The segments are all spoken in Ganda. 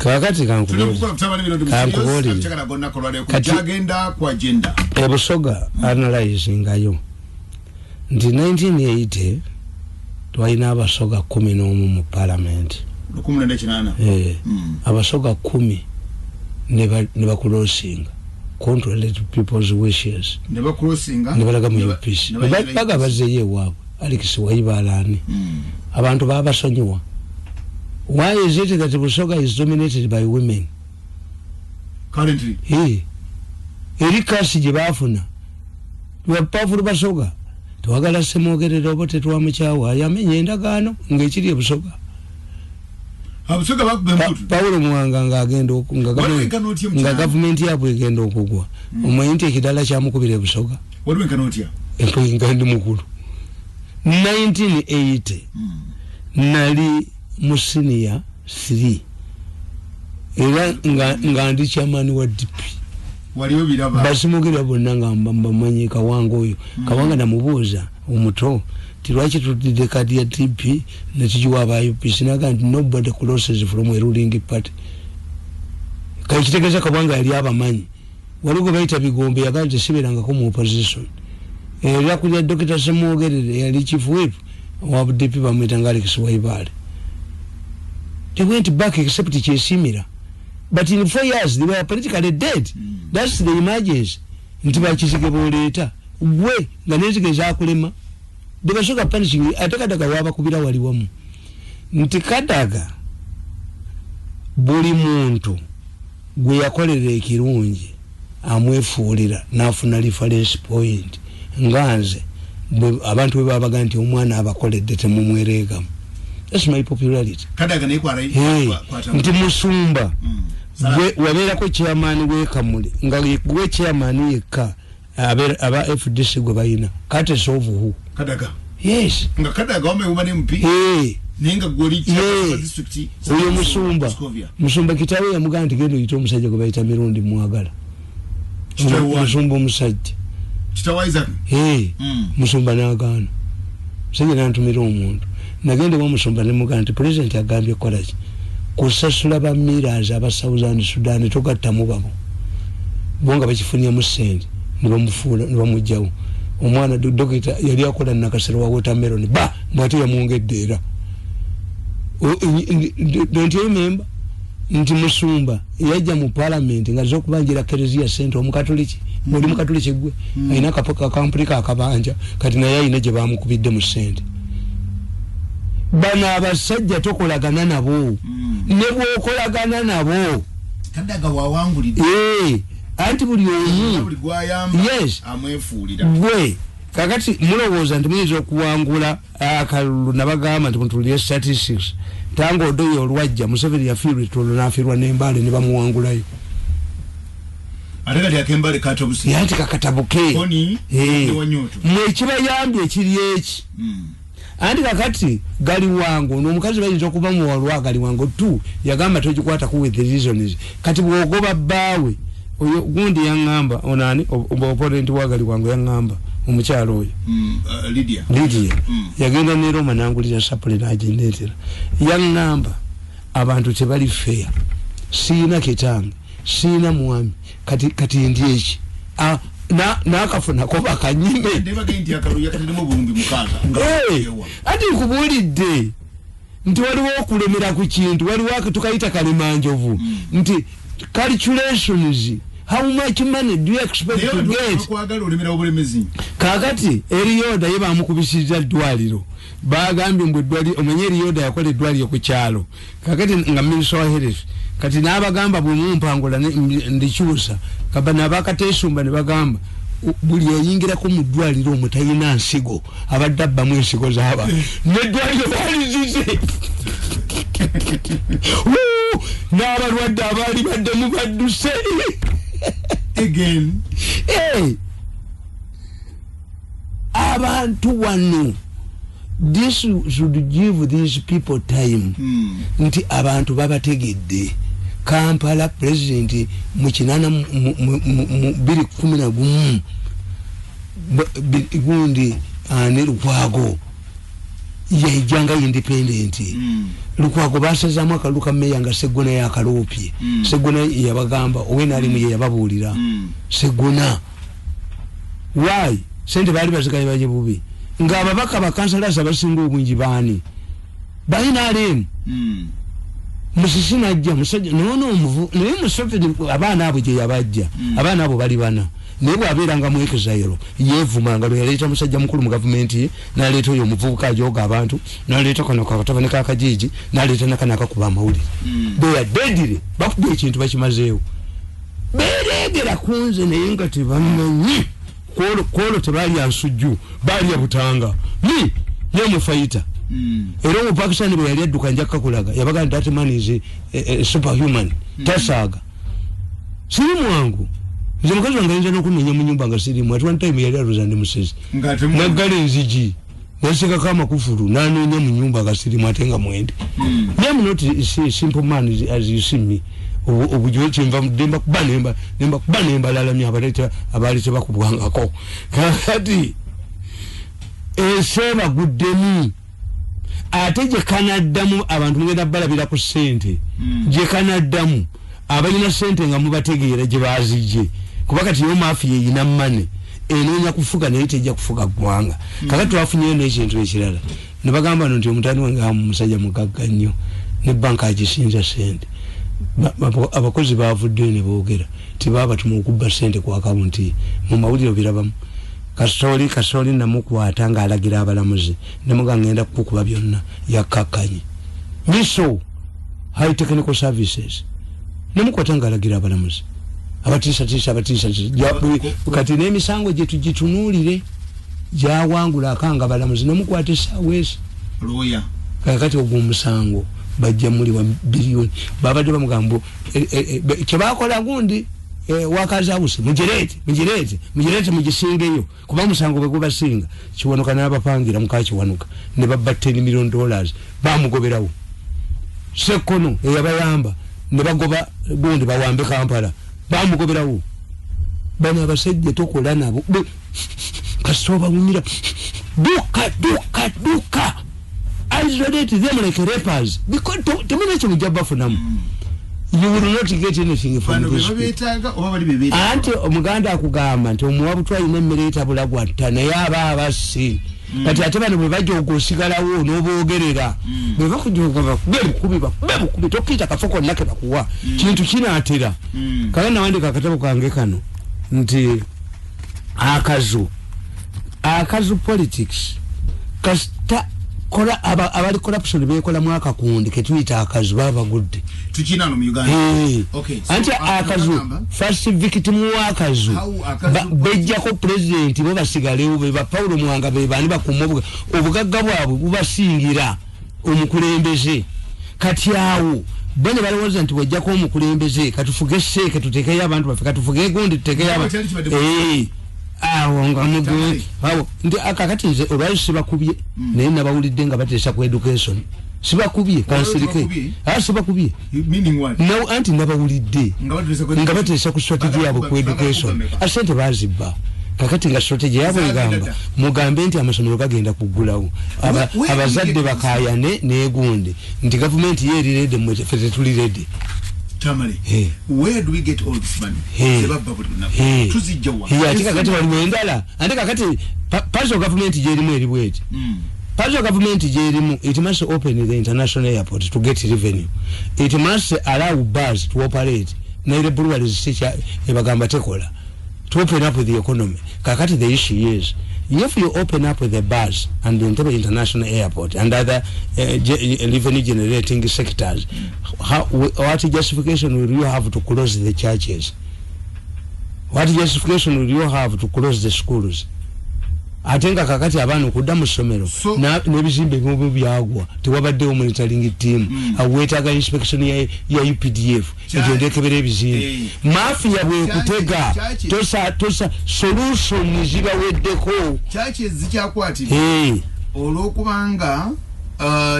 Kakati kankubuulire. Ebusoga analyzingayo nti 1980 twalina Abasoga 11 mu parliament. 1980. Abasoga 10 ne bakulosinga contrary to people's wishes, ne bakulosinga ne balaga mu UPC, baga bazzeeyo ewaabwe. Alex Wayibaalaani, abantu babasonyiwa. Why is it that Busoga is dominated by women currently? Hey. Eri kasi gye baafuna bapavu Basoga twagala Semwogerere oba tetwamukyawa, yamenya endagaano ng'ekiri ebusoga. Abasoga bakuba emputu. Pawulo Muwanga ng'agenda nga gavumenti yaabwe egenda okugwa, omanyi nti ekidala kyamukubira ebusoga. Waliwo enkano otya? Nga ndi mukulu 1980 nali mu senior 3 era nga ndi chairman wa DP. Waliyo biraba. Basimugirira bonna nga mbamanyi. Kawanga oyo, Kawanga namubuuza omuto ti lwaki tutidde kadi ya DP netugiwa aba UPC, naga nti nobody crosses from a ruling party. Kakitegeeza Kawanga yali abamanyi. Waliwo gwe bayita Bigombe, yagaa nti sibeerangako mu opposition. Era kulya Dokita Semwogerere yali chief whip owa DP, bamwyita nga Alex Waibaale. They went back except Kyesimira, but in 4 years they were politically dead. That's the emergency nti bakizige boleeta gwe nga nenzige ezakulema. The Basoga punishing, ate Kadaga wabakubira wali wamu nti Kadaga buli muntu gwe yakolera ekirungi amwefuulira n'afuna reference point. Nga nze abantu bwe babaga nti omwana abakoledde temumwereegamu. That's my popularity. Kadaga naye kwala. Hey, nti musumba wabeerako chairman w'ekamuli nga gwe chairman yekka aba FDC gwe bayina kate of who? Kadaga. Yes. Nga Kadaga wame uba ne MP. Hey. Naye nga gwoli Yeah. district. Oyo musumba. Scovia. Musumba kitaawe yamugamba nti genda oyite omusajja gwe bayita Mirundi, mwagala. Kitaawe wa- Musumba omusajja. Kitaawe Isaac. Hey. Musumba n'agaana, musajja nantumira omuntu. Nagenda ewa musumba nemugamba nti pulezidenti agambye kukolaki? Kusasula ba millers aba Southern Sudan, togattamu babo bo nga bakifunyemu sente. Nebamufuula nebamugjawo. Omwana dokita yali akola Nakasero wa watermelon ba mbwate yamwongedde era. Don't you remember nti musumba yajja mu parliament nga zokubanjira kereziya sente? Omukatoliki, oli mukatoliki gwe alina kampuni kakabanja, kati naye alina gye bamukubidde mu sente. Bano abasajja tokolagana nabo. Ne bwokolagana nabo Kadaga wawangulidde. Eh, anti buli omu buli gwayamba Yes. amwefuulira. Gwe kakati mulowooza nti muyinza okuwangula akalulu. Nabagamba nti mutulire statistics. Tanga Odoyo olwajja, Museveni yafiirwa etolo n'afiirwa n'Embaale ne bamuwangulayo. Ate kati akembale katabusi. Yanti kakatabuke. Koni Eh. ne Wanyoto. Mwe ekibayambye ekiri eki? Anti kakati Galiwango n'omukazi bayinza okuba muwalwa Galiwango tu yagamba togikwatako with the reasons. Kati bw'ogoba bbaawe oyo gundi yaŋŋamba onani opponent wa Galiwango yaŋŋamba omukyalo oyo. Lydia. Lydia. Yagenda ne Roma nangulira sapule n'agindeetera. Yaŋŋamba abantu tebali fair, siina kitange, siina mwami, kati kati ndi eki? Ah, n'akafunako bakanyime. Ndebage nti akalulu yakataddemu 6000 nga Hey, ewa. Ati nkubuulidde nti waliwo okulemera ku kintu, waliwo tukayita kalemanjovu nti calculations, how much money do you expect Naye to abantu get? bakwagala olemera obulemezi. Kakati Eriyoda ye bamukubisiza ddwaliro, bagambye mbu eddwaliro, omanye Eriyoda yakola eddwaliro ku kyalo, kakati nga minisita wa health, kati n'abagamba bwe mumpangula ndikyusa kaba nabakatesumba ne bagamba buli ayingirako mu ddwaliro omwo talina nsigo, abadde abbamu ensigo z'abantu n'eddwaliro balizize. Wuu! N'abalwadde abaali baddemu badduse. Again. Hey! Abantu wano, this should give these people time nti abantu babategedde. Kampala president mu kinana mu 2011 gundi ani Lukwago. Yajjanga independent. Lukwago basazaamu akalulu ka meya nga Seggona yakaloopye. Seggona yabagamba owenalimu ye yababuulira. Seggona why sente baali bazigaye baje bubi ng'ababaka bakansalasi abasinga obungi baani balina alemu. Musisi najja musajja nono omuvu naye Museveni abaana abo gye yabajja. Abaana abo bali bana naye bw'abeeranga mu exile yeevumanga lwe yaleeta musajja mukulu mu gavumenti ye, n'aleeta oyo omuvubuka ajooga abantu, n'aleeta kano katabani ka Kajiiji, n'aleeta nakano akakuba amawulire. They are deadly, bakuba ekintu bakimazeewo, beereegera ku nze naye nga tebamanyi kwolwo tebalya nsujju, balya butanga mi nemufayita. Era omupakisani bwe yali adduka nja kakulaga yabaga nti that man is a superhuman. Tasaaga, siri mwangu nze. Mukazi wange ayinza n'okunoonya mu nyumba nga sirimu. At one time yali alowooza ndi musezi, naggala enzigi nasekako amakufulu nanoonya mu nyumba nga sirimu ate nga mwende. Me am not a simple man as you see me. Obujo kyenva nemba kuba nemba nemba kuba nembalalamya abaali tebakubwangako. Kakati ensi ebaguddemu ate gye kanaddamu abantu mugenda balabira ku ssente gye kanaddamu abalina ssente nga mubategeera gye bazijje, kuba kati yo mafia eyina money enoonya kufuga naye tejja kufuga ggwanga. Kakati twafunyeyo n'ekintu ekirala ne bagamba no nti omutani wange amu musajja mugagga nnyo ne banka agisinza ssente. Abakozi bavuddeyo ne boogera tibabatuma okubba ssente ku akawunti mu mawulire obirabamu. Kasooli Kasooli namukwata ng'alagira abalamuzi nemuga ngenda kukukuba byonna yakkakkanye miso high technical services nemukwata ng'alagira abalamuzi abatiisatiisa abatiisatiisa. Kati n'emisango gye tugitunuulire gyawangula akanga abalamuzi nemukwata essaawa esi. Lawyer. Kakati ogwo omusango bajja muli wa biliyoni babadde bamugamba kyebakola gundi wakazi mugireete mugireete mugireete mugisingeyo kuba musango bwe gubasinga. Kiwanuka n'abapangira muka Kiwanuka ne babba $10 million bamugoberawo. Sekono eyabayamba ne bagoba gundi bawambe Kampala bamugoberawo. Bano abasajja tokola nabo kasita obawunyira duka duka duka, isolate them like rappers because temuna ekyo mujja bafunamu. You will not get anything from bano this be people. Beetaaga oba bali be beetaaga? Anti omuganda akugamba nti omuwabutwa alina emmere etabula gwatta naye aba abassi. Kati ate bano bwe bajja okusigalawo n'oboogerera bwe bakujoga bakube bukubi bakube bukubi tokkiriza kafo konna ke bakuwa kintu kinaatera. Kale nawandika akatabo kange kano nti akazu akazu politics kasita kola abali corruption bekolamu akakundi ketuyita akazu baba bagudde. Tukina no mu Uganda. Eh. Okay, so, anti akazu bagamba- first victim w'akazu How akazu bejjako president bo basigalewo be ba Paulo Muwanga be bani bakuma obugagga bwabwe bubasingira omukulembeze. Kati awo bo ne balowooza nti wejjako omukulembeze katufuge seeke tuteekeyo abantu baffe katufuge gundi tuteekeyo abantu. Kyali kibadde Eh, awo nga mugu Tamale. awo nti akakati nze olwali sibakubye naye nabawulidde nga bateesa ku education sibakubye kansirike. Bakubye? Ah, sibakubye. Meaning what? No, anti nabawulidde nga bateesa ku nga bateesa ku strategy yaabwe ku education. Asente bazibba kakati nga strategy yaabwe Zaagenda egamba dda. mugambe nti amasomero gagenda kuggulawo abazadde bakayane negundi nti gavumenti ye eri ready mmwe ffe tetuli ready. Tamale. Hey. Where do we get all this money? Hey. Zebabba buli lunaku. Hey. Tuzijja wa? Hey, ate kakati waliwo endala ate kakati puzzle gavumenti gyerimu eri bweti. Puzzle gavumenti gyerimu, it must open the international airport to get revenue, it must allow bars to operate naire breweries sikya ebagamba tekola to open up the economy. Kakati the issue is if you open up the bars and the Entebbe International Airport and other revenue generating sectors, what justification will you have to close the churches? What justification will you have to close the schools? Ate nga kakati abaana okudda mu ssomero n'ebizimbe ebimu byagwa tewabaddewo monitoring team. Aweetaaga inspection ya UPDF egenda ekebera ebizimbe. Mafia bwekutega tosa tosa solution zibaweddeko. Churches zikyakwatibwa olw'okubanga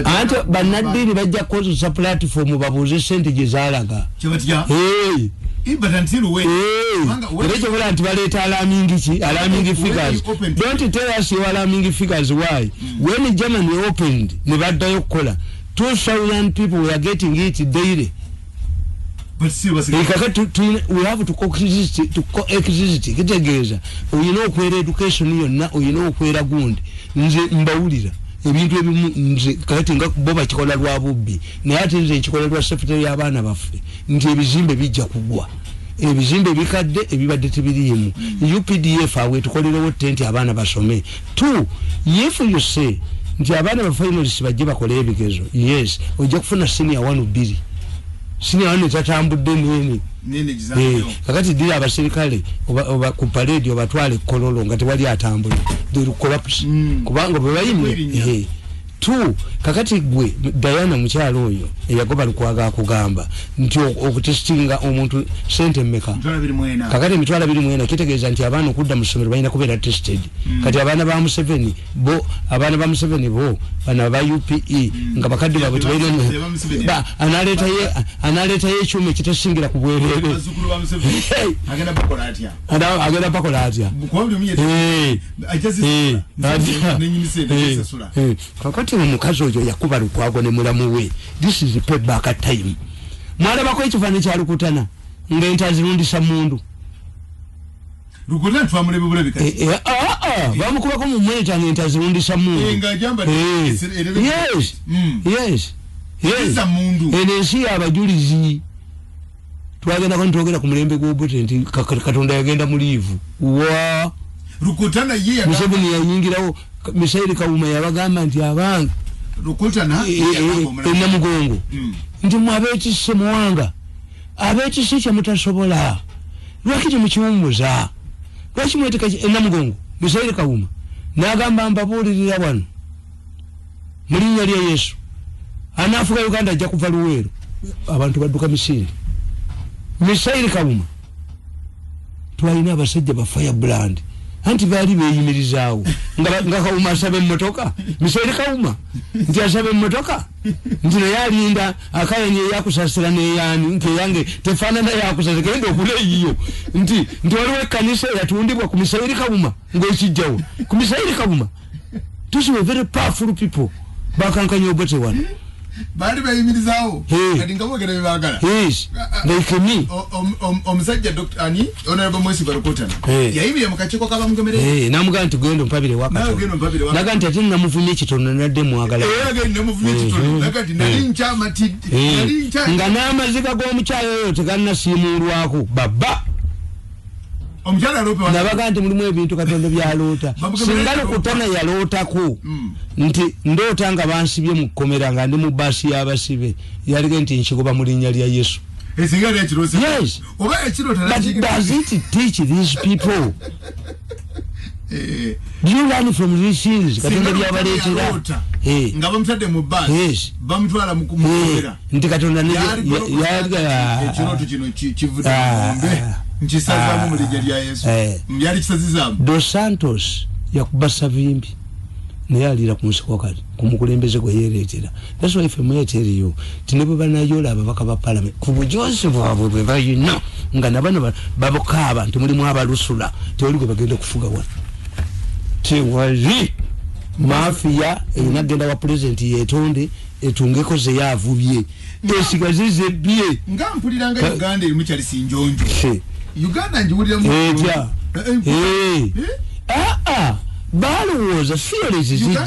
Anti bannaddiini bajja kukozesa platform babuuze sente gye zaalaga. Kyebatya? Hey. Era kyobola nti baleeta alarming ki, alarming figures. Don't tell us your alarming figures. Why? When Germany opened ne baddayo okukola, 2000 people were getting it daily. Kakati we have to coexist, to coexist kitegeeza oyina okwera education yonna, oyina okwera gundi. Nze mbawulira ebintu ebimu, nze kakati nga bo bakikola lwa bubbi, naye ate nze nkikola lwa safety y'abaana baffe, nti ebizimbe bijja kugwa, ebizimbe bikadde ebibadde tebiriimu. UPDF awe tukolerewo tenti abaana basome. Two, if you say nti abaana ba finalists bajje bakole ebigezo, yes, ojja kufuna senior 1 2, senior 1 tatambudde nene. Kakati dira abaserikale oba ku parade obatwale Kololo nga tewali atambula, they will collapse. Kubanga bwe bayimye. Two, kakati gwe Diana mukyalo oyo eyagoba Lukwago akugamba nti okutestinga omuntu sente mmeka? Kakati 24,000 kitegeeza nti abaana okudda mu ssomero balina kubeera tested. Kati abaana ba Museveni bo, abaana ba Museveni bo bano aba UPE nga bakadde baabwe tebalina, analeetayo ekyuma ekitesingira ku bwereere. Agenda bakola atya? Kakati omukazi oyo yakuba Lukwago ne mulamu we. This is payback time. Mwalabako ekifaananyi kya Lukutana ng'ente azirundisa mundu. Lukutana twamulebe bulabi kati. Bamukubako mu mweta ng'ente azirundisa mundu. Yes. Yes. Yes. Eno ensi y'abajulizi. Twagendako ntwogera ku mulembe gw'Obote nti Katonda yagenda mu liivu. Wa Lukutana ye Museveni yayingirawo. Misairi Kawuma yabagamba nti abange Lukutana Namugongo nti mwe abeetisse muwanga, abeetisse kye mutasobola, lwaki temukiwummuza? Lwaki mweteka Namugongo? Misairi Kawuma n'agamba mbabuulirira wano mu linnya lya Yesu, anaafuga Uganda ajja kuva Luweero. Abantu badduka misinde. Misairi Kawuma, twalina abasajja ba firebrand anti baali beeyimirizaawo nga Kawuma asaba emmotoka. Misairi Kawuma nti asaba emmotoka nti naye alinda akayani eyakusasira neyaani nti eyange tefaanana yakusasira genda okula eyiyo, nti waliwo ekkanisa eyatundibwa ku Misairi Kawuma ng'ekijjawo ku Misairi Kawuma. Tusiwe very powerful people bakankanya Obote wano. Baali beeyimirizaawo kati nga boogera bye baagala. Yes, like me. Omusajja Dr. Ani Honorable Mwesigwa Rukutana yayimirira mu kakiiko k'abamugomerera. Namugamba nti genda ompabire wakatono. Naga nti ate namuvumye ekitono nadde mwagala. Nga n'amaziga g'omukyala oyo tegannasiimuulwako baba. Nabaga nti mulimu ebintu Katonda byaloota. Singa Lukutana yalootako nti ndoota nga bansibye mu kkomera nga ndi mu bbaasi y'abasibe, yalige nti nkigoba mu linnya lya Yesu. Yes. But does it teach these people? Do you learn from these things? Katonda byabaleetera. Nga bamutadde mu bbaasi, bamutwala mu kkomera. Nti Katonda ekirooto kino kivudde mu ngombe. Nkisazaamu mu linnya lya Yesu. Yali kisazizaamu. Dos Santos yakuba Savimbi naye aliira ku nsiko kati ku mukulembeze gwe yeereetera. That's why ffe mweteriyo nti ne bwe banayoola ababaka ba parliament ku bujozi bwabwe bwe balina nga nabano babukaaba nti mulimu abalusula, tewali gwe bagenda kufuga wano. Tewali mafiya erina kugenda wa pulezidenti yeetonde etungeko ze yaavubye esigaze zebbye. Nga mpulira nga Uganda erimu Charles Njonjo. Uganda ngiwulira mu etya. Balowooza theories zijja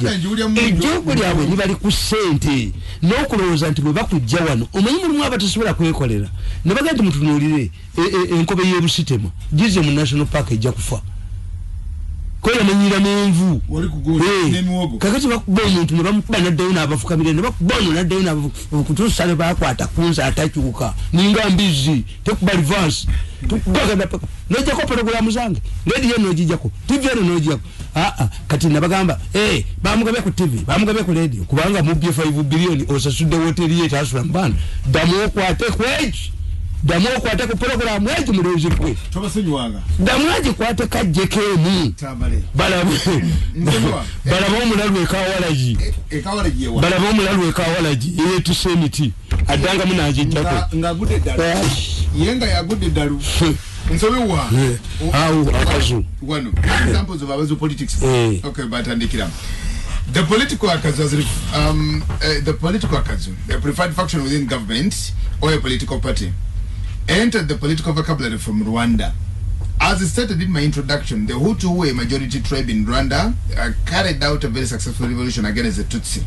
ejjoogo lyabwe libali ku ssente n'okulowooza nti bwe bakujja wano omanyi mulimu abatasobola kwekolera ne bagamba nti mutunuulire enkobe y'ebusitema gize mu national park ejja kufa kweyamanyira n'envu kakati bakuba omuntu ne bamukuba n'addayo n'abafukamira ne bakuba ono n'addayo n'abakutuusa ne bakwata kunze atakyuka ninga mbizzi tekuba reverse tukubagana paka nojjako pologulaamu zange rediyo n'ogijjako tv eno n'ogijjako. Kati nabagamba bamugabye ku tv bamugabye ku rediyo kubanga mubbye 5 billion osasudde woteri ye etasula mu baana ddamu okwate kweki Ddamu okwate ku pulogulaamu egi mulezi gwe. Tobasonyiwanga. Ddamu agikwate kajjeko emu. Tambale. Balabe. Balabe omulalu ekawalagi. Ekawalagi yewa. Balabe omulalu ekawalagi eyeetisse emiti. Addangamu n'agiggyako. Ng'agudde eddalu. Ye nga yagudde eddalu. Nsobe wa? Awo akazu. Wano. Examples of Abazu politics. Okay, batandikira. The political akazu, the political akazu, a preferred faction within government or a political party, entered the political vocabulary from Rwanda. As stated in my introduction, the Hutu, who were a majority tribe in Rwanda, carried out a very successful revolution against the Tutsi,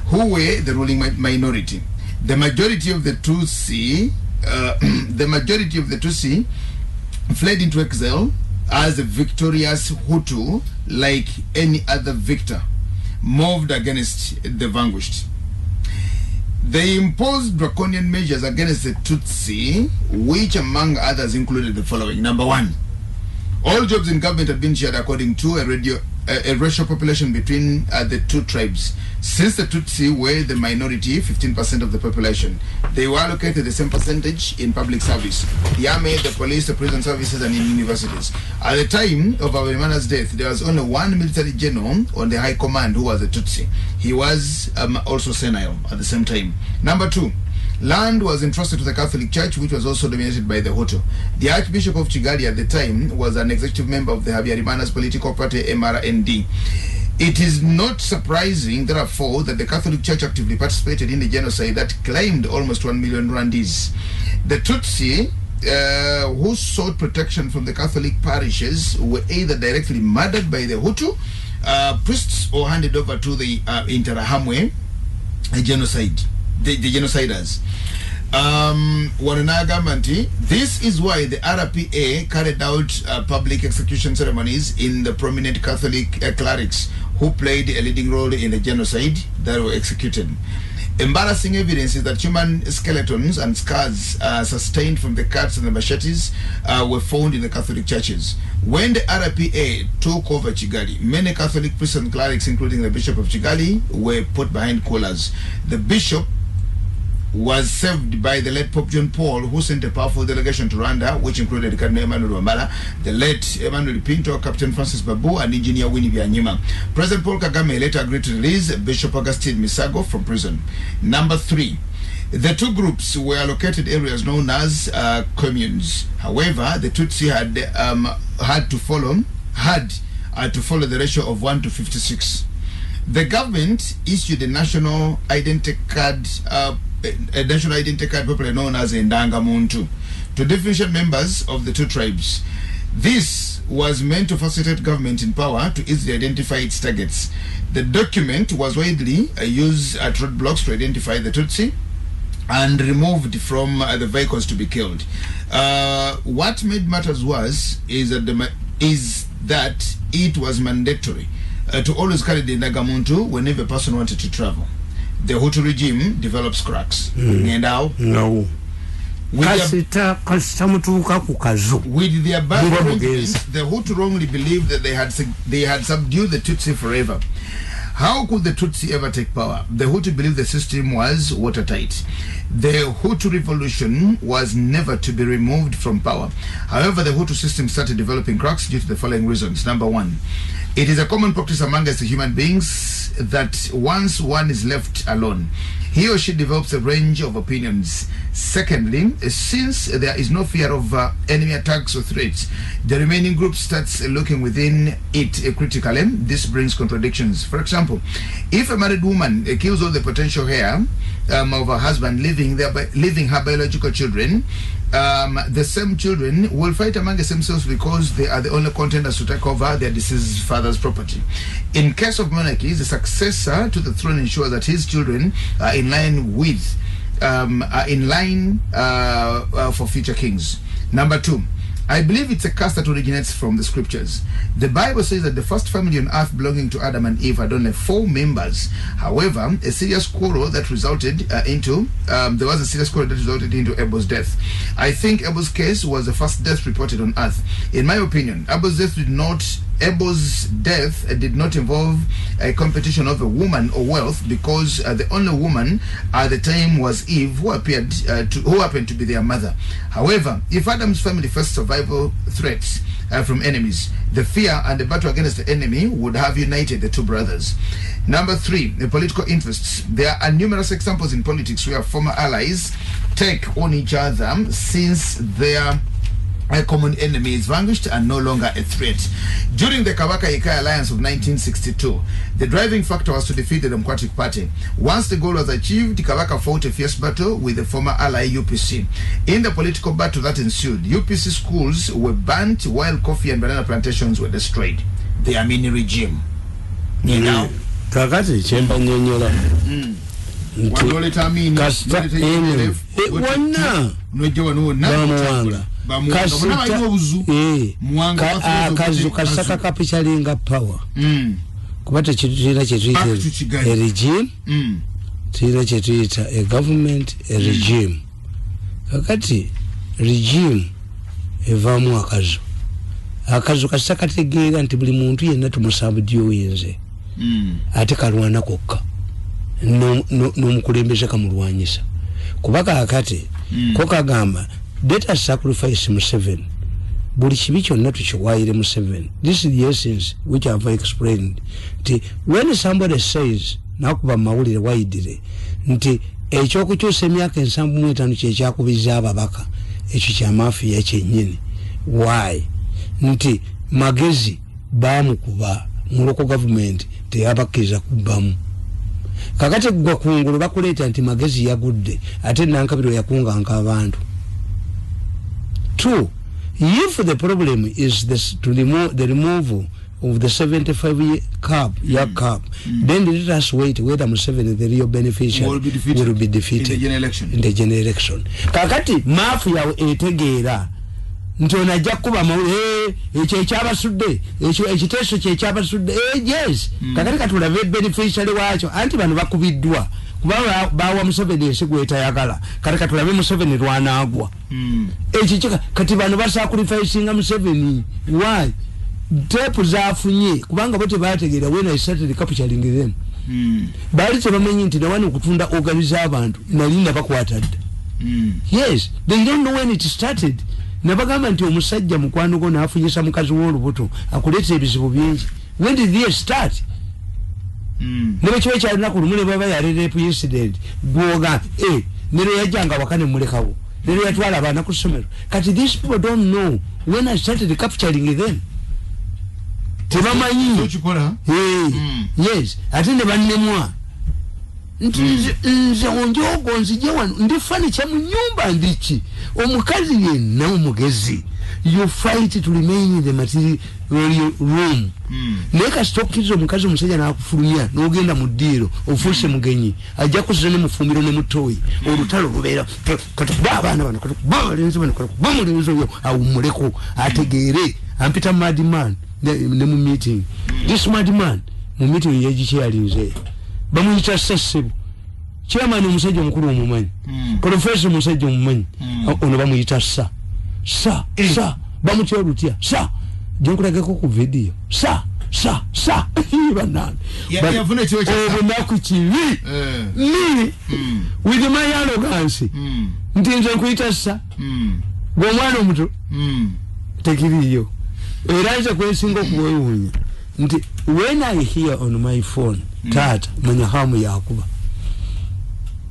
who were the ruling minority. The majority of the Tutsi, fled into exile as a victorious Hutu, like any other victor, moved against the vanquished. They imposed draconian measures against the Tutsi, which among others included the following. Number one, all jobs in government had been shared according to a racial population between the two tribes. Since the Tutsi were the minority, 15% of the population, they were allocated the same percentage in public service, the army, the police, the prison services, and in universities. At the time of Habyarimana's death, there was only one military general on the high command who was a Tutsi. He was also senile at the same time. Number two, land was entrusted to the Catholic Church, which was also dominated by the Hutu. The Archbishop of Kigali at the time was an executive member of the Habyarimana's political party, MRND. It is not surprising, therefore, that the Catholic Church actively participated in the genocide that claimed almost 1 million Rwandese. The Tutsi, who sought protection from the Catholic parishes, were either directly murdered by the Hutu priests or handed over to the Interahamwe genocide. The genociders. This is why the RPA carried out public execution ceremonies in the prominent Catholic clerics who played a leading role in the genocide that were executed. Embarrassing evidence is that human skeletons and scars sustained from the cuts and the machetes were found in the Catholic churches. When the RPA took over Kigali, many Catholic priests and clerics, including the Bishop of Kigali, were put behind collars. The bishop was served by the late Pope John Paul, who sent a powerful delegation to Rwanda, which included Cardinal Emmanuel Wambala, the late Emmanuel Pinto, Captain Francis Babu, and Engineer Winnie Byanyima. President Paul Kagame later agreed to release Bishop Augustine Misago from prison. Number three, the two groups were allocated areas known as communes. However, the Tutsi had to follow the ratio of 1 to 56. The government issued a national identity card, popularly known as Ndangamuntu, to differentiate members of the two tribes. This was meant to facilitate government in power to easily identify its targets. The document was widely used at roadblocks to identify the Tutsi and removed from the vehicles to be killed. What made matters worse is that it was mandatory to always carry the Ndangamuntu whenever a person wanted to travel. The Hutu regime develops cracks. No. With their bad arrangements, the Hutu wrongly believed that they had subdued the Tutsi forever. How could the Tutsi ever take power? The Hutu believed the system was watertight. The Hutu revolution was never to be removed from power. However, the Hutu system started developing cracks due to the following reasons. Number one, it is a common practice among us human beings that once one is left alone, he or she develops a range of opinions. Secondly, since there is no fear of enemy attacks or threats, the remaining group starts looking within it critically. This brings contradictions. For example, if a married woman kills all the potential heir of her husband, leaving her biological children, the same children will fight among themselves because they are the only contenders to take over their deceased father's property. In case of monarchy, the successor to the throne ensures that his children are in line with for future kings. Number two, I believe it's a curse that originates from the scriptures. The Bible says that the first family on earth belonging to Adam and Eve had only 4 members. However, a serious quarrel that resulted into Abel's death. I think Abel's case was the first death reported on earth. In my opinion, Abel's death did not involve a competition of a woman or wealth, because the only woman at the time was Eve, who happened to be their mother. However, if Adam's family faced survival threats from enemies, the fear and the battle against the enemy would have united the two brothers. Number 3, the political interests. There are numerous examples in politics where former allies take on each other since their a common enemy is vanquished and no longer a threat. During the Kabaka Ikai Alliance of 1962, the driving factor was to defeat the Democratic Party. Once the goal was achieved, Kabaka fought a fierce battle with the former ally UPC. In the political battle that ensued, UPC schools were burnt while coffee and banana plantations were destroyed. The Amini regime. You know? Kakati chemba nyonyola. Waloleta Amini. Wana. Kazu kasaka kapichalinga power. Kubata chitira chetuyita a regime. Chitira chetuyita a government, a regime. Kakati regime evamu akazu. Akazu kasaka tegeera nti buli muntu yenna tumusabudyoyinze. Ate kalwana kokka. N'omukulembeze kamulwanyisa. Kuba kakati ko kagamba let us sacrifice Museveni. Buli kibi kyonna tukiwaayire Museveni. This is the essence which I have explained. Nti when somebody says, nakuba mawulire wayidire, nti ekyokukyusa emyaka 75 kyekyakubiza ababaka, ekyo kya mafiya kyennyini. Why? Nti Magezi baamukuba mu local government teyabakkiriza kubbamu. Kakati gwa kungulu bakuleeta nti Magezi yagudde, ate Nankabirwa yakunganka abantu. 2, if the problem is this, to remove the removal of the 75-year cap, cap, then let us wait whether Museveni, the real beneficiary, will be defeated in the general election. In the general election. Kakati mafia etegeera nti onajja kuba ekyo ekyabasudde, ekyo ekiteeso kye ekyabasudde, yes. Kakati katulabe beneficiary waakyo, anti bano bakubiddwa kuba bawa Museveni ensigo etayagala. Kati katulabe Museveni lwanaagwa. Ekyo kati bano basacrificinga Museveni. Why? Tepu zaafunye kubanga bo tebategeera when I started capturing them. Baali tebamanyi nti nawano okutunda organize abantu nali nabakwata dda. Yes, they don't know when it started. Nabagamba nti omusajja mukwano gwo n'afunyisa mukazi w'olubuto akuleetera ebizibu bingi. When did they start? Ne bwe kiba kya lunaku lumu ne baba yali rape incident, gwoga ne yajjanga waka ne mulekawo, ne yatwala abaana ku ssomero. Kati these people don't know when I started capturing them. Tebamanyi. Yes, ate ne bannemwa. Nti nze onjogo nzije wano ndi furniture mu nyumba ndiki. Omukazi yenna omugezi, you fight to remain in the material room. Naye kasita okkiriza omukazi omusajja n'akufulumya n'ogenda mu ddiiro ofuuse mugenyi, ajja kuzza ne mufumbiro ne mutoyi. Olutalo lubeera katukuba abaana bano, katukuba abalenzi bano, katukuba omulenzi oyo awummuleko ategeere. Ampita madman ne mu meeting. This madman mu meeting yegikyalinze bamuyita Ssebo. Chairman omusajja omukulu omumanyi, professor omusajja omumanyi, ono bamuyita Sa. Sa, sa, bamutya olutya, sa. Gyenkulageko ku video, sa, sa, sa. Bannange. Obunaku kibi. Me, with my arrogance, nti nze nkuyita sa. Gw'omwana omuto, tekiriiyo. Era nze kwensinga okuwewuunya nti when I hear on my phone, taata, manya hamu yakuba.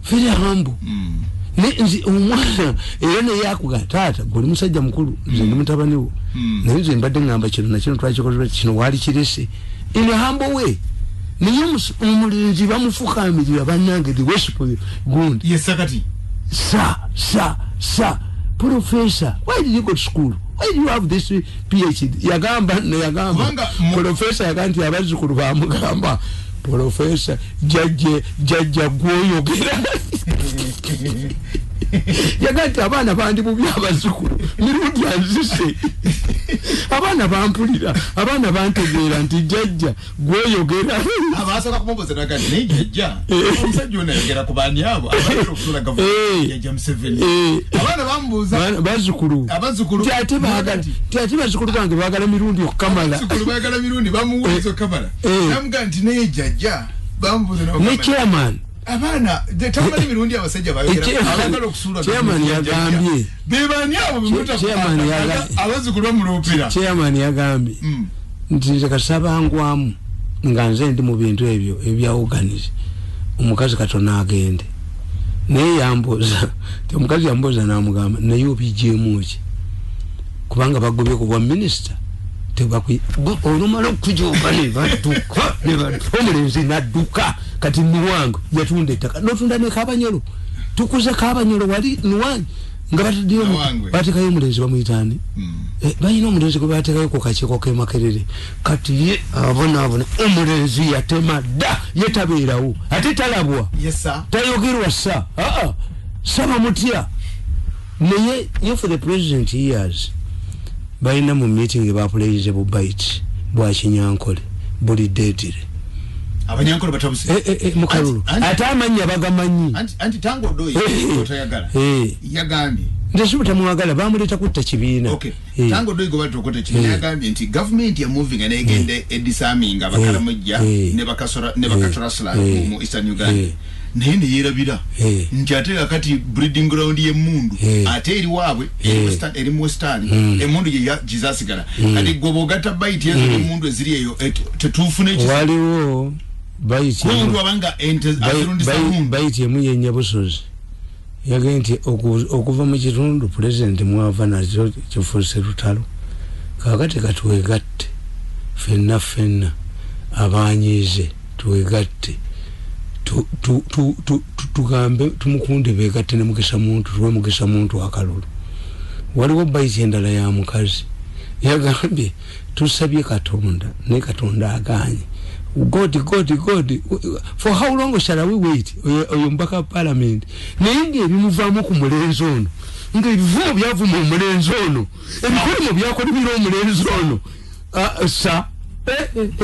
Very humble. Nze omwana era ne yakuga taata gwe musajja mukulu nze ndi mutabani wo. Naye nze mbadde ngamba kino na kino twakikoze kino waali kirese. In a humble way. Naye omulenzi bamufukamirira bannange the worship gundi. Yes, sakati. Sa, sa, sa. Professor, why did you go to school? Why do you have this PhD? Yagamba ne yagamba. Professor yaganti abazzukulu bamugamba. Professor, jajja gwoyogera. Yaga nti abaana bandi bubi, abazzukulu Mirundi anzise, abaana bampulira, abaana bantegeera nti jjajja gweyogera. Abasooka kumubuuza naga nti, naye jjajja, omusajja ono ayogera ku baani abo abalina okusuula gavumenti, jjajja Museveni? Abaana bamubuuza. Bazzukulu. Abazzukulu. Nti ate baagala, nti ate bazzukulu bange baagala Mirundi okukamala. Abazzukulu baagala Mirundi bamuwuliza okukamala. Namugaa nti, naye jjajja, bamubuuza ne nabagamba nti, chairman abaana tamanyi mirundi abasajja bayogera abagala okusuula chairman gavumenti ya jjajja. Yagambye. Be baani abo? Chairman Abazzukulu bamuloopera. Chairman yagambye nti nze kasabangwamu nga nze ndi mu bintu ebyo ebya organize, omukazi katono agende naye yambuuza ti omukazi yambuuza, namugamba, naye obigyemu ki? Kubanga bagobye ku bwa minisita, olumala okujoga ne badduka, ne badduka, omulenzi nadduka. Kati Nuwange yatunda ettaka, notunda ne Kabanyolo, tukuze Kabanyolo wali Nuwange nga bataddeyo Nawangwe. Batekayo omulenzi bamuyitaani? Balina omulenzi gwe batekayo ku kakiiko k'e Makerere. Kati ye abonaabona, omulenzi yatema dda, ye tabeerawo ate talabwa. Yes sir. Tayogerwa sa aa saba mutya. Naye if the president hears, balina mu meeting bapuleyize bu bite bwa Kinyankole buli deetire. Abanyankole batabuse. Mukalulu. Ate amannya bagamanyi. Anti Tango Odoi otayagala yagambye. Nze si butamwagala, bamuleeta kutta kibiina. Okay. Tango Odoi gwe batokota kibiina yagambye nti gavumenti ya moving negenda edisarminga Abakaramojja ne Bakasora ne Bakatorasla mu Eastern Uganda, naye neyerabira nti ate kakati breeding ground y'emmundu ate eri waabwe eri mu Western, emmundu gye zasigala. Kati gwe bw'ogatta bayiti ezo n'emmundu eziri eyo, tetuufune ekizibu? Waliwo bayiti Kuba omuntu abanga ente azirundisa mmundu. Bayiti emu yenyabusozi yagambye nti okuva mu kitundu pulezidenti mwava nakyo kifuuse lutalo, kakati katwegatte fenna ffenna abanyiize, twegatte tugambe tumukunde begatte ne Mukisa Muntu, tuwe Mukisa Muntu akalulu. Waliwo bayiti endala ya mukazi yagambye, tusabye Katonda ne Katonda aganye. God, God, God, for how long shall we wait? Oyo mbaka wa parliament, naye ngaebimuvaamu ku mulenzi ono, ngaebivumo byavuma omulenzi ono, ebikolimo byakolimira omulenzi ono. Ah, sa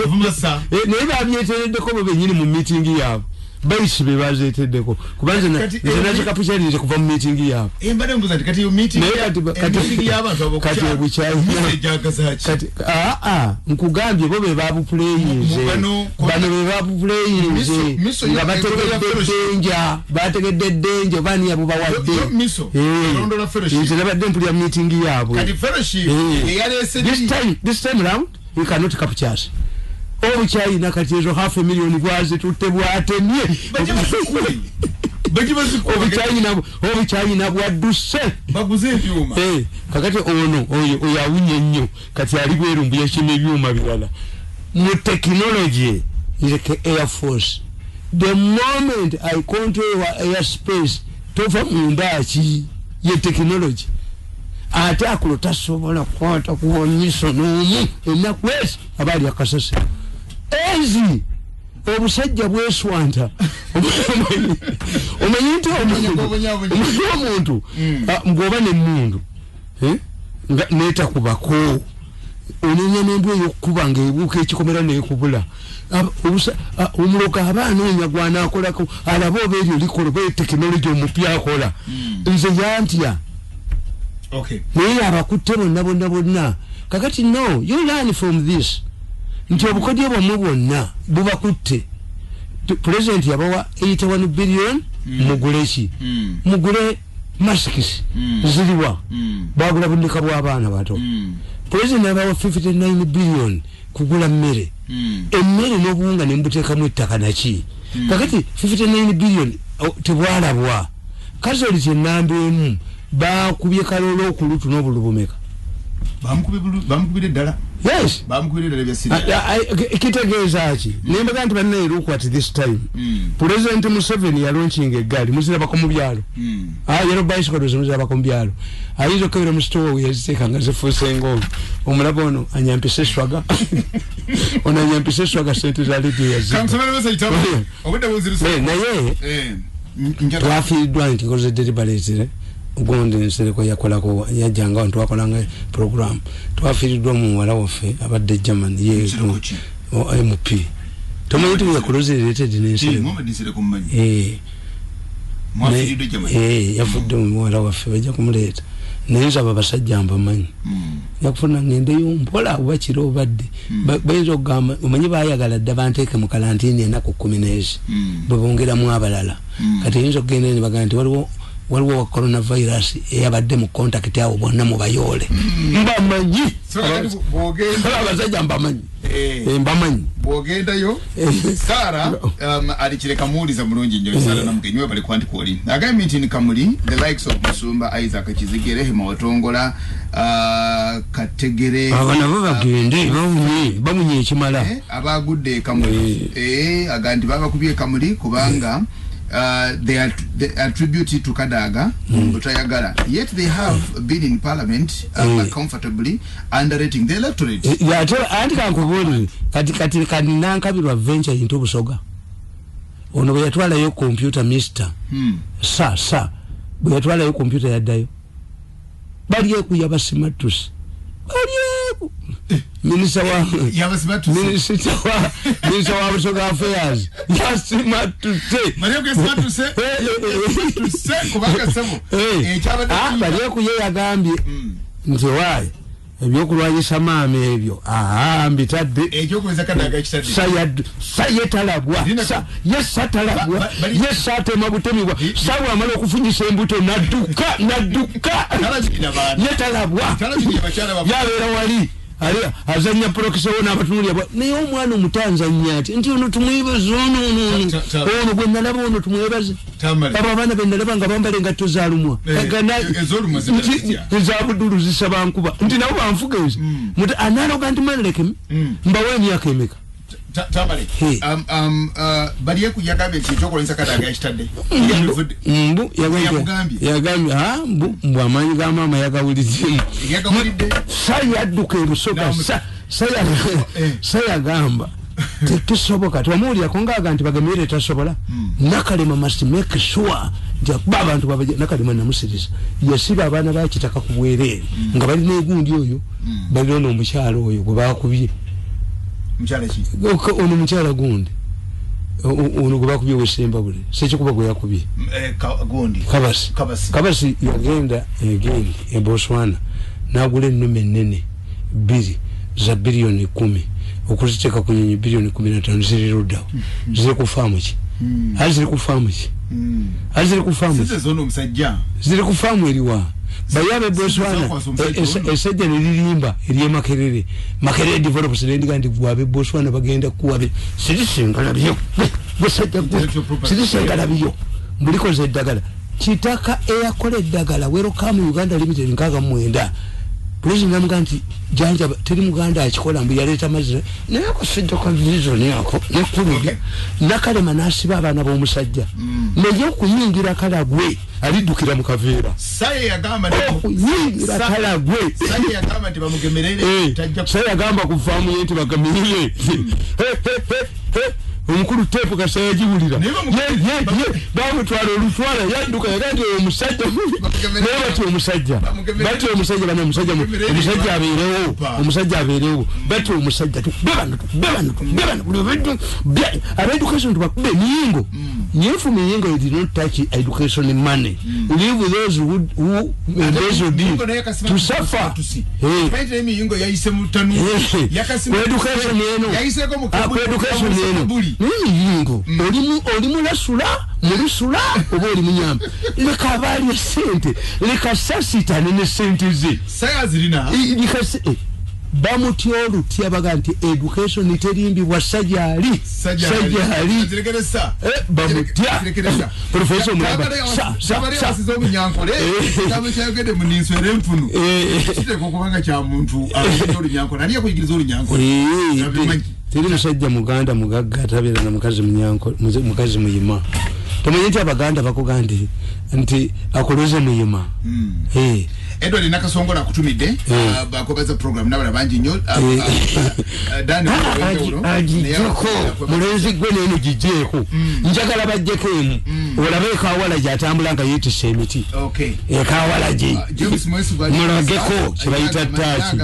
Avuma sa. Naye babyetereddeko bo benyini mu meeting yaabwe, bayisi be bazeeteddeko, kuba nze nze nazikapukyalinze kuva mu meeting yaabwe. Mbadde mbuuza nti kati yo meeting Naye meeting y'abantu kati abokukyalo obukyayina ejagaza ki? Kati aa nkugambye bo be babupuleyinze. Bano be babupuleyinze Miso nga yo bategedde fellowship. Danger, bategedde danger, baani yabubawadde? Yo miso, elondola fellowship. Nze nabadde mpulira meeting yaabwe. Kati fellowship eyaleese This time round he cannot capture us. Obukyayina kati ezo half a million bwazitutte bwatemye. Bajje bazikuwe. Bajje bazikuwe. Obukyayina bwadduse. Baguze ebyuma. Kakati ono oyo awunya ennyo, kati ali bweru mbu yakima ebyuma birala mu technology. Nzeke air force, the moment I control your air space, tova mundaki ye technology. Ate akulo tasobola kukwata kuwonyiso n'omu ennaku ezi aba ali akasase ezi obusajja bweswanta. Omanyi nti Obonyabonya. omanyi omuntu ng'oba nemmundu, nga netakubako, onenya nembwa eyokukuba ngaebuuka ekikomera nekubula. Omuloka aba anoonya gwanakolako alabe oba eryo likola oba tekinologi omupya akola. Nze yantya. Naye abakutte bonna bonna bonna. Kakati no, you learn from this nti obukodyo bwammwe bwonna bubakutte. President yabawa 81 billion, mugule ki? Mugule masks. Ziriwa? Bagula bundika bw'abaana bato. President yabawa 59 billion kugula mmere, emmere n'obuwunga nemubuteekamu ettaka naki. Kakati 59 billion tebwalabwa. Kazoli kyenamba emu bakubye kalolo okulutu n'obululu bumeka? Bamukubire ddala. Yes. Bamukubire ddala ebya Syria. Kitegeeza ki? Nembaga nti bannaye, look at this time. President Museveni yalaunchinga eggaali, muzirabako mu byalo. Yellow bicycles muzirabako mu byalo. Ayinza okukebera mu store we yaziteeka nga zifuuse ng'ono omulaba ono anyampisa eswaga, ono anyampisa eswaga, sente za lediyo yazibba. Kansomere message tabo. Obudde bunzirise. Naye Twafiiriddwa nti nkoze deliberately ogundi Nsereko yakolako yajjanga nti twakolanga program. Twafiiriddwa muwala waffe abadde German ye MP. Tomanyi nti yakuloze related n'Nsereko. Yafudde omuwala waffe bajja kumuleeta. Naye nsaba abasajja mbamanyi. Yakufuna ngendeyo mpola oba kiro obadde. Bayinza okugamba omanyi baayagala dda banteeke mu kalantiini ennaku 14 bwe bongeramu abalala. Kati oyinza okugenda ne bagamba nti waliwo wa coronavirus eyabadde mu contact awo bonna mubayoole. Mbamanyi. Abasajja mbamanyi. Mbamanyi. Bw'ogendayo Sarah alikireka muwuliza mulungi nnyo Sarah Namugenyi we bali kwanti kwoli. Agambye nti Kamuli the likes of Musumba Isaac Kizigere Hema Watongola Kategere abo nabo bagende bamunye ekimala abagudde Kamuli agamba nti babakubye Kamuli kubanga they attribute it to Kadaga Butayagala, yet they have been in parliament comfortably underrating the electorate. Anti kankubuli kati kati nankabirwa venture into Busoga ono bwe yatwalayo computer mister sa bwe yatwalayo computer yaddayo balyeku yabasimattusi balyeku Minister wa Busoga Affairs yasimatuse balyeku ye yagambye nti waayi ebyokulwanyisa maama ebyo mbitadde sayetalabwa yesatalabwa yesatema butemibwa sawa amala okufunyisa embuto nadduka yetalabwa yabeera wali ali azanya proxy wona abatunulya naye omwana omutanzanya ati nti ono tumwebaze ono gwe nalaba ono tumwebaze abo abaana be nalaba nga bambala engatto zaalumwa ezabudulu zisaba nkuba nti nabo banfuga nze analoga nti man like mbawe emyaka emeka. Tamale Balyeku yagambye nti ekyokulwanyisa Kadaga yakitadde mbu yagambye mbu amaanyi ga maama yagawulidde sa yadduka ebusoga sa yagamba tekisoboka twamuwulirako ngaaga nti bagemere tasobola. Nakalema must make sure nti akuba abantu Nakalema namusiriza yasiba abaana ba Kitaka ku bwereere nga balina egundi oyo balina n'omukyalo oyo gwe bakubye ono mukyala gundi ono gwe bakubye wesembabule sekikuba gwe yakubye Kabasi yagenda egendi e Botswana n'agula ennume ennene 2 za biliyoni 10 okuziteeka ku nyonyi biliyoni 15 ziri luddawo ziri ku faamu ki ziri ku faamu ki ziri ku faamu ziri ku faamu eriwa bayabe Botswana esajja ne lirimba erye Makerere Makerere develops nendiga nti gwabe Botswana bagenda kuwabe sirisengala busajja sirisengala biyo mbulikoze eddagala Kitaka eyakola eddagala Welcome Uganda Limited 69 President namuga nti janja teri muganda akikola mbu yaleeta mazira naye akasajja ka vision yako nekulubya Nakalema n'asiba abaana b'omusajja naye okuyingira Kalagwe aliddukira mu kaveera okuyingira Kalagwe saye yagamba ku faamu ye nti bagemerere omukulu tepu kasa yagiwulira bamutwala olutwala yadduka yaga nti omusajja naye batya omusajja batya omusajja bana omusajja abeerewo omusajja abeerewo batya omusajja bebano abeducation tubakube miyingo nyefu miyingo it did not touch education money. Leave those who embezzled to suffer. Education eno education eno miyingo oli mulasula mulusula oba oli munyamba leka abaali sente leka sasitane ne sente ze bamutya olutya baga nti education terimbibwa sajali bamutya Professor Mulamba teri musajja muganda mugagga atabeera na mukazi munyanko mukazi muyima Tomanyi nti Abaganda bakuga nti akoloze muyima. Edward Nakasongola akutumidde, bakobaza program nabala bangi nnyo. Dani agijjeko mulenzi gwe neno gijjeeko, njagala bajjeko emu olabe ekawala gyatambula nga yeetisse emiti. Ekawala gye mulageko kyebayita taaki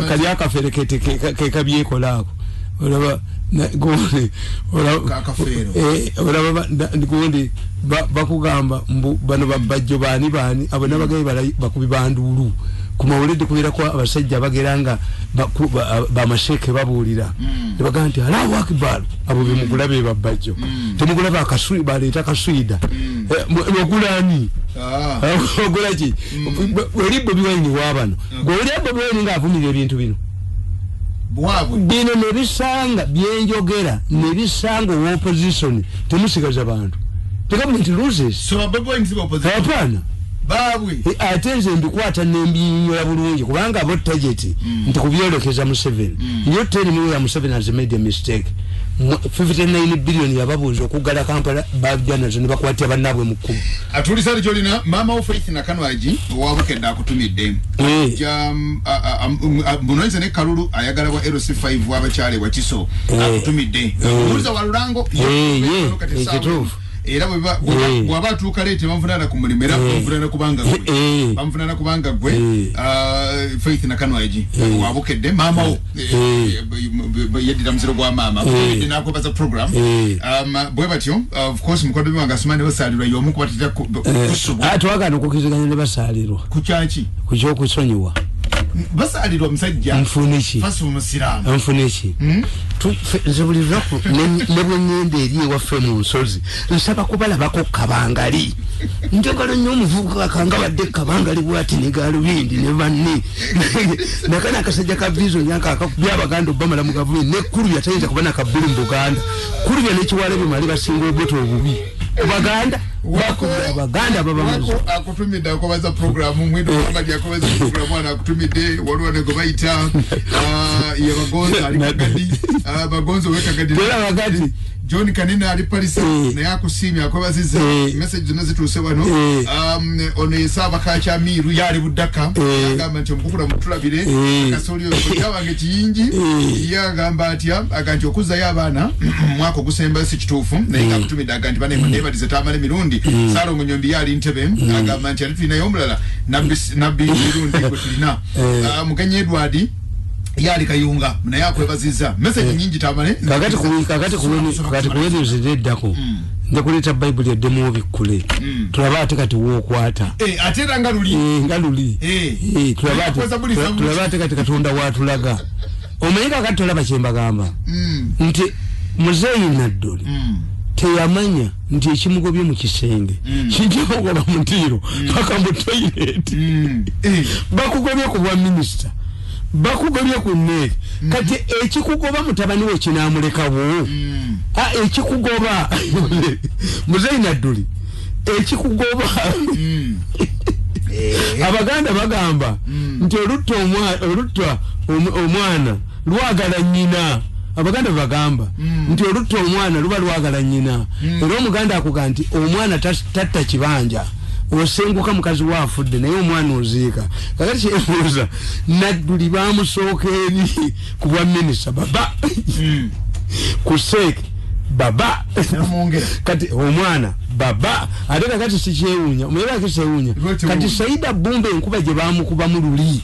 kali akaferekete kekabyekola ako. Olaba gundi bakugamba mbu bano babajjo baani baani abo nabagaye bakubi banduulu ku mawulire kubeerako abasajja bagera nga bamasheke babuulira ne bagamba nti Allahu Akbar, abo bemugulabe babajjo temugulaba akaswi baleeta kaswida ogulani ogulaki oli Bobi Wine wabano gwe oli Bobi Wine ng'avumira ebintu bino bino nebisanga byenjogera nebisanga opposition temusigaza bantu. The government loses. So Bobi Wine si opposition. Hapana. Babwe. Ate nze mbikwata nembinyonyola bulungi kubanga abo target nti kubyolekeza Museveni. You tell me where Museveni has made a mistake. 59 billion yababuuza okuggala Kampala bajja nazo ne bakwatira bannaabwe mu kkubo. Atulisa Jolina, mama wo Faith Nakanwagi owabukedde akutumidde. Munonze ne Kalulu ayagala bwa LC5 w'abakyale wa Kiso akutumidde. Muliza wa Lulango ekituufu. Era bw'aba atuuka leete bamuvunaana ku mulimu era bamuvunaana kubanga gwe. Bamuvunaana kubanga gwe Faith Nakanwagi wabukedde maama wo yeddira muziro gwa maama akutumidde n'akwebaza program. Bwe batyo of course mukoddomi wange Asumani Basaalirwa y'omu ku batera kusubwa. Twagaana okukkiriziganya ne Basaalirwa. Ku kyaki? Ku ky'okusonyiwa. Basaalirwa musajja nfuneki fasi omusiraamu nfuneki nze buli lunaku ne bwe ŋŋenda eri ewaffe mu nsozi nsaba kubalabako kabangali. Njagala nnyo omuvubuka kanga badde kabangali bwati ne gaalubindi ne banne nakana akasajja ka vision yanka akakubya Abaganda obbamala mu gavumenti ne Kulubya tayinza kuba nakabbuli mu Buganda. Kulubya n'ekiwala bimali basinga obuto obubi Baganda Baganda baba akutumidde akobaza program mwindo Muhammad akobaza program wana akutumidde waliwo ne gobayita ye Bagonza ali Kagadi Bagonza weka Kagadi tera Bagadi John Kanina ali Paris naye akusiimye akobaziza message zonna zituuse wano. Ono yesaba kacha Amiru yali Budaka agamba nti omukukula mutulabire akasoli oyo wange kiyingi yagamba atya aga nti okuzzayo abaana mwaka ogusemba si kituufu naye nga akutumidde aga nti bane nebalize Tamale Mirundi Salongo Nyombi yali Ntebe agamba nti ali tulinayo omulala Nabbi Mirundi gwe tulina Mugenyi Edward yali Kayunga naye akwebaziza message nyingi Tamale kakati kuwerezeddako nja kuleeta Bayibuli eddemu obikkule tulaba ate kati wookwata ate era nga luli nga luli tulaba ate kati Katonda waatulaga omanyi kakati tolaba kye mbagamba nti Muzeeyi Nadduli teyamanya nti ekimugobye mu kisenge kijja kugoba mu ntiiro paka mu toyireti. Bakugobye ku bwa minisita, bakugobye ku nneeri, kati ekikugoba mutabani we kinaamulekawo. Ekikugoba Muzeeyi Nadduli ekikugoba Abaganda bagamba nti olutta omwana lwagala nnyina. Abaganda bagamba nti olutta omwana luba lwagala nnyina. Era Omuganda akuga nti omwana tatta kibanja osenguka mukazi waafudde naye omwana oziika. Kakati kyebuuza Nadduli bamusooka eri ku bwa minisita baba ku seeke baba kati omwana baba ate kakati sikyewuunya omuye kyewuunya kati Saida Bumbe enkuba gye baamukubamu luli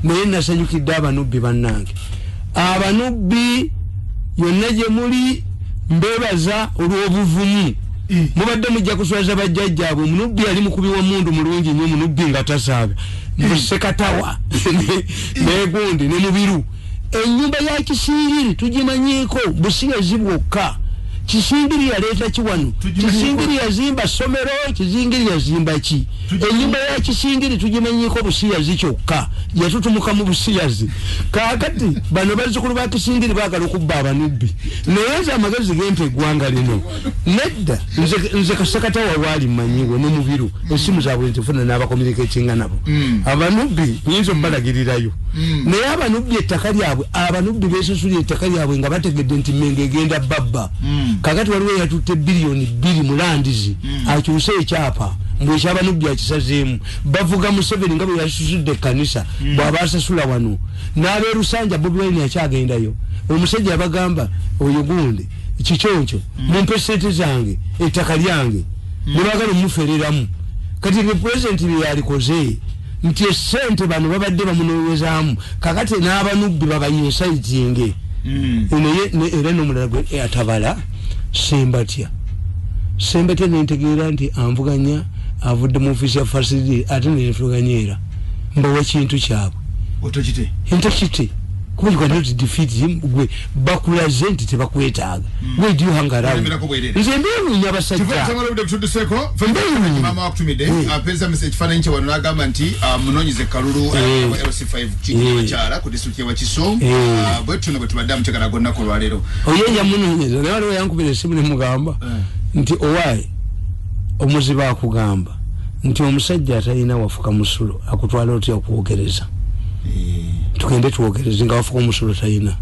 naye nasanyukidde Abanubbi bannange. Abanubbi yonna gye muli mbeebaza olw'obuvumu. Mubadde mujja kuswaza bajjajjaabwe. Omunubbi yali mukubi wa mundu mulungi nnyo, omunubbi nga tasaabe musekatawa negundi ne Mubiru. Ennyumba ya Kisingiri tugimanyiiko busigazi bwokka. Kisingiri yaleeta ki wano? Kisingiri yazimba ssomero? Kisingiri yazimba ki? Ennyumba ya Kisingiri tugimanyiiko busiyazi kyokka, yatutumuka mu busiyazi. Kaakati bano bazzukulu ba Kisingiri baagala okubba abanubbi, naye nze amagezi gempa eggwanga lino nedda. Nze Kasekatawa waali mmanyiwe ne Mubiru, essimu zaabwe nzifuna n'abakomunikatinga nabo. Abanubbi nyinza obbalagirirayo, naye abanubbi ettaka lyabwe, abanubbi besasulira ettaka lyabwe nga bategedde nti Mengo egenda babba. Kakati waliwo yatutte 2 billion mu lands, akyuse ekyapa mbwe ekyabanubbi akisazeemu. Bavuga Museveni nga bwe yasusudde ekkanisa, bw'aba asasula wano n'abeerusanja. Bobi Wine akyagendayo, omusajja abagamba oyo gundi kikyoncho, mumpe sente zange, ettaka lyange, ne bagala omufereramu. Kati ne pulezidenti bye yalikoze nti esente bano babadde bamunoonyezaamu, kakati n'abanubbi babayinsaitinge. Naye era n'omulala gwe atabala Sembatya, Sembatya nentegeera nti anvuganya, avudde mu ofiisi ya fasidi, ate nenvuganya era mbawa kintu kyabwe. Otokite. Ntakite, kuba you cannot defeat him. Gwe bakulaze nti tebakwetaaga. Where do you hang around? Olemerako bwerere. Nze mbeewuunya abasajja. Tudduseko. Mbeewuunya. Mama wakutumidde apeeza ekifaananyi kye wano n'agamba nti munoonyeze kalulu LC5 kikyala ku disitulikiti y'e Wakiso. Bwe tuno bwe tubadde amutegana gonna olwaleero. Oye yamunoonyeza, naye waliwo yankubira esimu nemugamba nti owaaye omuzibu akugamba nti omusajja atalina wafuka musulo akutwala otya okwogereza? Tugende twogereze nga wafuka omusulo talina.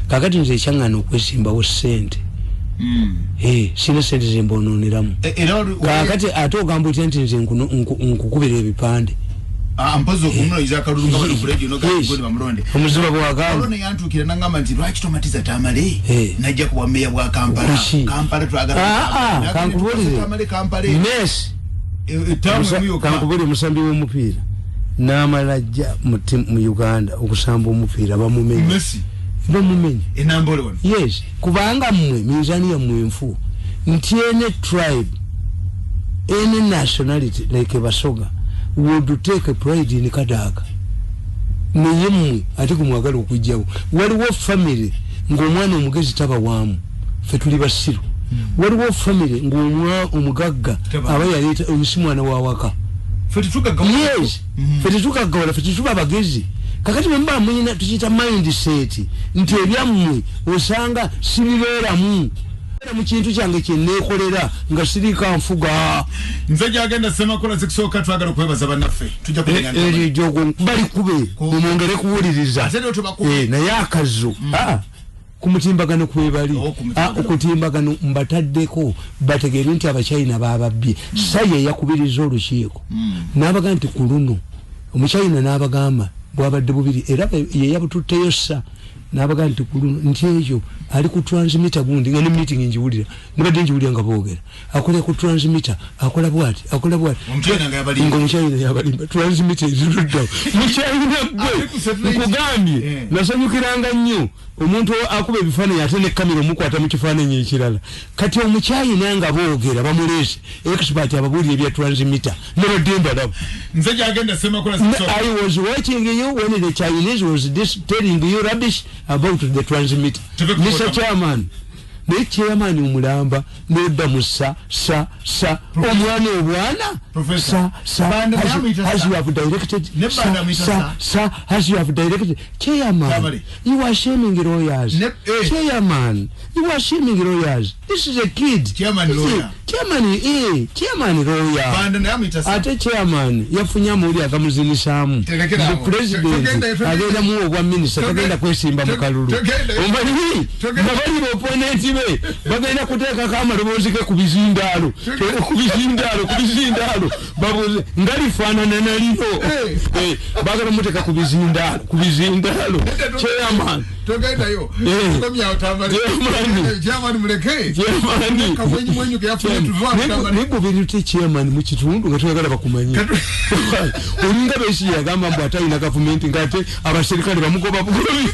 Kakati nze ekyaŋŋaana okwesimbawo sente, sina sente zembonooneramu. Era Kakati ate ogamba otya nti nze nkukubira ebipande? Mpozi okumunoonyeza akalulu nga bali ku radio Yes. bamulonde. Omuziba bwagamba Olwo neyantuukira nangamba nti lwaki tomatiza Tamale najja kuwa meya bwa Kampala? Kuki? Kampala twagala. Ah, ah, kankubulire. Tamale Kampala Messi etamu emu yokka. Kankubulire, omusambi w'omupiira n'amala ajja mu Uganda okusamba omupiira, bamumenye. Messi. Bamumenye. Enambole wano. Yes, kubanga mmwe minzaani yammwe enfu nti any tribe, any nationality like Basoga would take pride in Kadaga, naye mmwe ate gumwagala okugjawo. Waliwo family ng'omwana omugezi taba waamu, ffe tuli basiru. Waliwo family ng'omwa omugagga Taba. aba yaleeta oyo si mwana wa waka. Ffe tetugagga. Yes, ffe tetugaggawala, ffe tetuba bagezi. Kakati bwemuba muyina tukiyita mindset nti ebyammwe osanga sibibeeramu mu kintu kyange kyeneekolera nga siriika nfuga. Nze gyagenda Semakola zikusooka, twagala okwebaza bannaffe, tujja kumenya. Eryo ejjogo balikube, mumwongere kuwuliriza. Ate lero tubakube. Naye akazu ku mutimbagano kwebali. Oh, ku mutimbagano. Okutimbagano mbataddeko bategeere nti Abachina bababbye. Saye yakubiriza olukiiko n'abaga nti ku luno Omuchina n'abagamba bwabadde bubiri era ye yabututteyo ssa n'abaga nti ku luno nti ekyo ali ku transmitter gundi nga ne meeting njiwulira, nibadde njiwulira nga boogera akola ku transmitter, akola bwati, akola bwati. Omuchina nga yabalimba. Nga Omuchina yabalimba, transmitter eziruddawo Muchina gwe. Ate ku satellite. Nkugambye, nasanyukiranga nnyo omuntu akuba ebifaananyi ate ne kamera omukwata mu kifaananyi ekirala. Kati Omuchina nga boogera bamuleese expert ababuulira ebya transmitter, nabadde mbalaba. Nze gyagenda Semakola zikusooka. I was watching you when the Chinese was this telling you rubbish about the transmitter. Tuve ku Mr. kota. Chairman, naye chairman omulamba nodda mu sa sa sa omwana obwana. Professor. Sa sa Banda as you- namuyita as sa. you have directed. Ne Sa Banda amuyita sa sa. sa as you have directed, chairman. Tamale. You are shaming lawyers. Ne. Chairman, you are shaming lawyers. This is a kid. Chairman This is- lawyer. Chairman, chairman lawyer. Banda naye amuyita sa. Ate chairman yafunye amawulire agamuzinisaamu. Tegekera awo. President Togenda- agenda muwa obwa minisita, tagenda kwesimba mu kalulu. Togenda- Omanyi Togenda- nga bali baoponenti be bagenda kuteekako amaloboozi ge ku bizindaalo, ku bizindaalo, ku bizindaalo, babuuze nga lifaanana nalino. Bagala muteeka ku bizindaalo, ku bizindaalo, chairman. Togendayo. Tukomyawo Tamale. Chairman. Chairman muleke. Chairman. Kamwenyu mwenyu ke yafunye tuva Tamale. Negobera chairman mu kitundu nga toyagala bakumanye. Olinga Besigye yagamba mbu atalina gavumenti, ngaate abaserikale bamugoba bugobi.